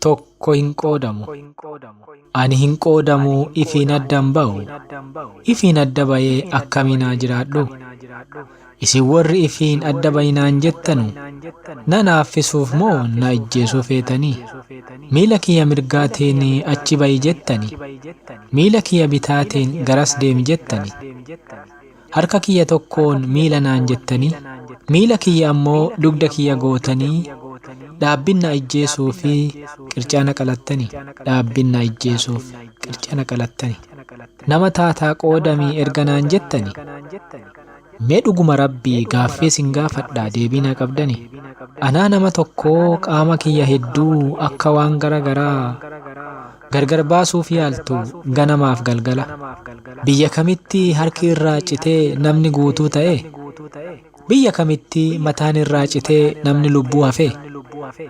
Tokko hin qoodamu. Ani hin qoodamu, ifiin adda hin ba'u. Ifiin adda ba'ee akkamiin haa jiraadhu? Isin warri ifiin adda bayinaan jettanu na naaffisuuf moo na ijjeesuu feetanii? Miila kiyya mirgaatiin achi ba'i jettani. Miila kiyya bitaatiin garas deemi jettani. Harka kiyya tokkoon miila naan jettanii, miila kiyya ammoo dugda kiyya gootanii, dhaabbin na ijjeesuu fi qircaa na qalattani. Dhaabbin na ijjeesuuf qircaa na qalattani. Nama taataa qoodamii erga naan jettani. Mee dhuguma Rabbii gaaffii isin gaafadhaa deebii naa qabdani. Anaa nama tokkoo qaama kiyya hedduu akka waan gara garaa gargar baasuuf yaaltu ganamaaf galgala. Biyya kamitti harki irraa citee namni guutuu ta'e? Biyya kamitti mataan irraa citee namni lubbuu hafe?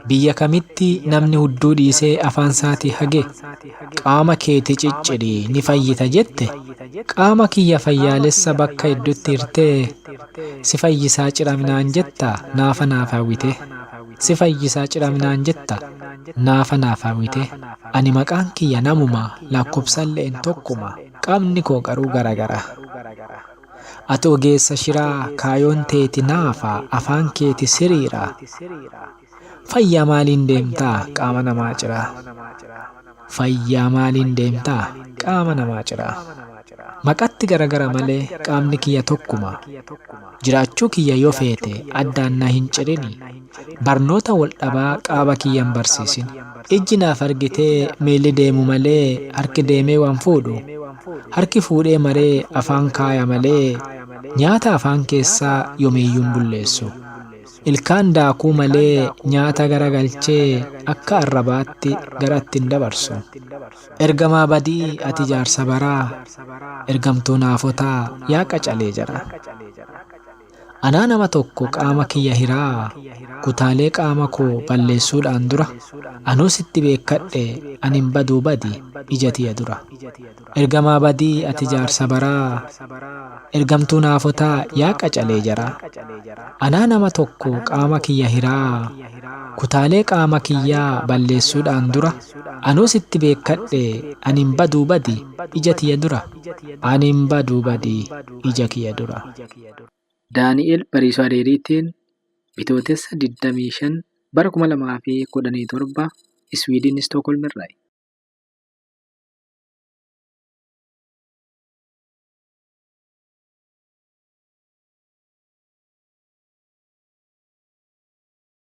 Biyya kamitti namni hudduu dhiisee afaan isaatii hage? Qaama keeti ciccidhi ni fayyita jette? Qaama kiyya fayyaalessa bakka hedduutti hirtee si fayyisaa ciraminaan jetta naafa naaf hawwite. Si fayyisaa ciraminaan jetta naafa naaf hawwite. Ani maqaan kiyya namuma, lakkoofsalleen tokkuma, qaamni koo garuu garagara. Ati ogeessa shiraa, kaayoon teeti naafa, afaan keeti siriira. Fayyaa maaliin deemtaa qaama namaa ciraa? Fayyaa maaliin deemtaa qaama namaa ciraa? Maqatti garagara malee qaamni kiyya tokkuma. Jiraachuu kiyya yoo feete addaan na hin cirini. Barnoota wal dhabaa qaama kiyya hin barsiisin. Ijji naaf argitee miilli deemu malee harki deemee waan fuudhu. Harki fuudhee maree afaan kaaya malee nyaata afaan keessaa yoomiyyuu hin bulleessu. Ilkaan daakuu malee nyaata garagalchee akka arrabaatti garatti hin dabarsu. Ergamaa badii ati jaarsa baraa, ergamtuu naafotaa yaa qacalee jara. Anaa nama tokko qaama kiyya hiraa, kutaalee qaama koo balleessuudhaan dura, anuu sitti beekkadhe ani hin baduu badi ija tiya dura. Ergamaa badii ati jaarsa baraa, ergamtuu naafotaa yaa qacalee jaraa. Anaa nama tokko qaama kiyya hiraa, kutaalee qaama kiyyaa balleessuudhaan dura, anuu sitti beekkadhe ani hin baduu badi ija tiya dura. Ani hin baduu badi ija kiyya dura. Daani'eel Bariisoo Adeeriitiin Bitootessa 25 bara 2017 Iswiidin Istookholm irraayi.